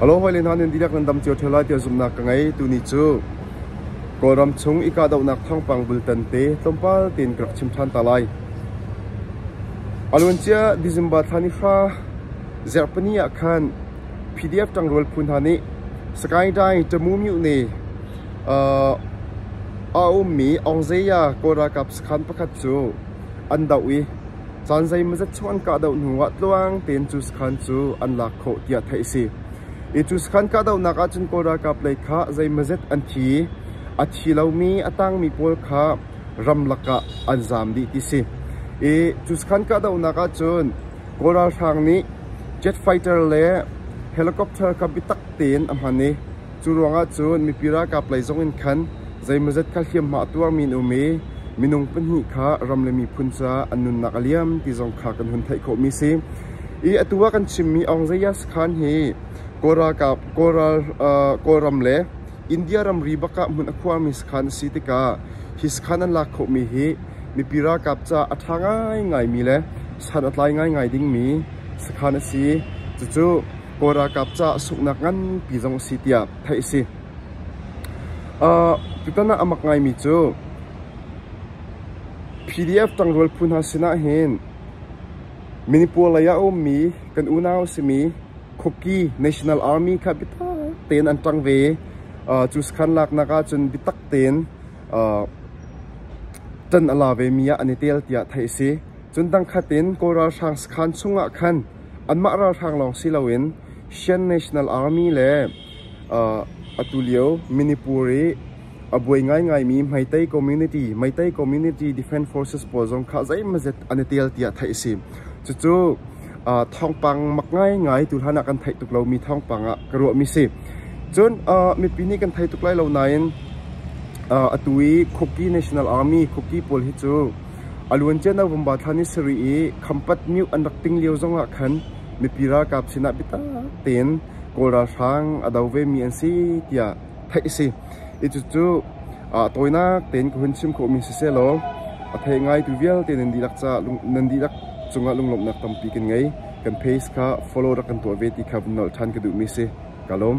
Hello hawile hna nan dihlak nan dam cio ṭheo lai tiah zumhnak ka ngei. Tuni cu Kawlram chung i kahdohnak thawngpang bultan te tlawmpal tein ka rak chim ṭhan ta lai. A luancia December thla ni hra zarhpini ah khan PDF ṭangrual phu hna nih Sagaing Tamu Myone a ummi Aungzeya Kawl ralkap sakhan pakhat cu an doh i caan zeimawzat chung an kahdoh hnuah tluang tein cu sakhan cu an lak khawh tiah theih a si. I cu sakhan kahdohnak ahcun Kawl ralkap lei kha zeimawzat an thi. A thi lomi a tangmi pawl kha ramlak ah an zaam dih ti si. I cu sakhan kahdohnak ahcun Kawl ralhrang nih jet fighter le helicopter kha biatak tein a hman i cu ruangah cun mipi ralkap lei zong in khan zeimawzat kha hliamhma a tuarmi an um i minung pahnih kha ram le miphun caah an nunnak a liam ti zong kha kan hun theih khawhmi si. I atu ah kan chimmi Aung Zayas Khan hi Kawl ralkap Kawlram le India ramri bak ah hmun a khuarmi sakhan a si tikah hi sakhan an lak khawhmi hi mipi ralkap caah a ṭha ngaingaimi le san a tlai ngaingai dingmi sakhan a si. Cucu Kawl ralkap caah sunghnak nganpi zong a si tiah theih a si. Tutan ah a mak ngaimi cu PDF ṭangrual phu hna sinah hin Manipur lei ah a ummi kan unau a simi Kuki National Army kha biatak tein an ṭang ve. Cu sakhan laknak ahcun biatak tein ṭan a la vemi ah an i tel tiah theih a si. Cun dangkhat in Kawl ralhrang sakhan chungah khan anmah ralhrang lawng si loin Shan National Army le atu lio Manipur i a buai ngaingaimi Meitei community, Meitei Community Defense Forces pawl zong kha zeimawzet an i tel tiah theih a si. Cucu thawngpang mak ngaingai tu hlan ah kan theih tuk lomi thawngpang ah ka ruahmi si. Cun mipi nih kan thei tuk lai lo nain atu i Kuki National Army Kuki pawl hi cu a luancia November thla ni sarih i Khampat myu an rak ting lio zong ah khan mipi ralkap sinah biatak tein Kawl ralhrang a do vemi an si tiah theih a si. I cucu tawinak tein ka hun chim khawhmi siseh law a thei ngaitu vialte nan dihlak caah nan dihlak cungah lunglawmhnak tampi kan ngei. Kan page kha follow rak kan tuah ve ti kha vun nolh ṭhan ka duhmi si. Ka lawm.